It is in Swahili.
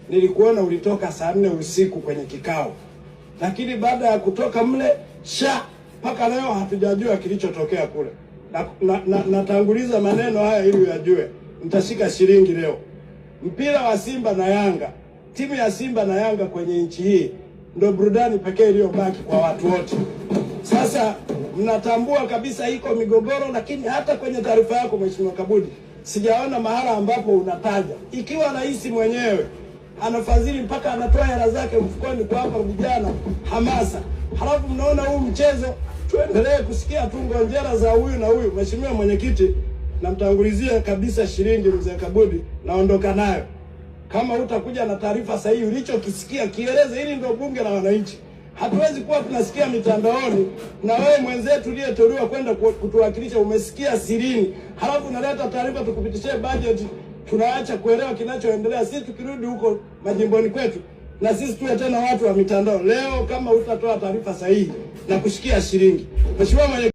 Nilikuona ulitoka saa 4 usiku kwenye kikao, lakini baada ya kutoka mle sha mpaka leo hatujajua kilichotokea kule. Natanguliza maneno haya ili uyajue. Nitashika shilingi leo. Mpira wa Simba na Yanga, timu ya Simba na Yanga kwenye nchi hii ndio burudani pekee iliyobaki kwa watu wote. Sasa mnatambua kabisa iko migogoro, lakini hata kwenye taarifa yako Mheshimiwa Kabudi sijaona mahala ambapo unataja ikiwa rais mwenyewe anafadhili mpaka anatoa hela zake mfukoni kuwapa vijana hamasa, halafu mnaona huu mchezo tuendelee kusikia tu ngonjera za huyu na huyu. Mheshimiwa Mwenyekiti, namtangulizia kabisa shilingi mzee Kabudi, naondoka nayo. Kama utakuja na taarifa sahihi, ulichokisikia kieleze. Hili ndio bunge la wananchi. Hatuwezi kuwa tunasikia mitandaoni na wewe mwenzetu uliyeteuliwa kwenda kutuwakilisha umesikia sirini, halafu unaleta taarifa tukupitishie bajeti, tunaacha kuelewa kinachoendelea. Sisi tukirudi huko majimboni kwetu, na sisi tuwe tena watu wa mitandao. Leo kama utatoa taarifa sahihi na kushikia shilingi, Mheshimiwa mwenye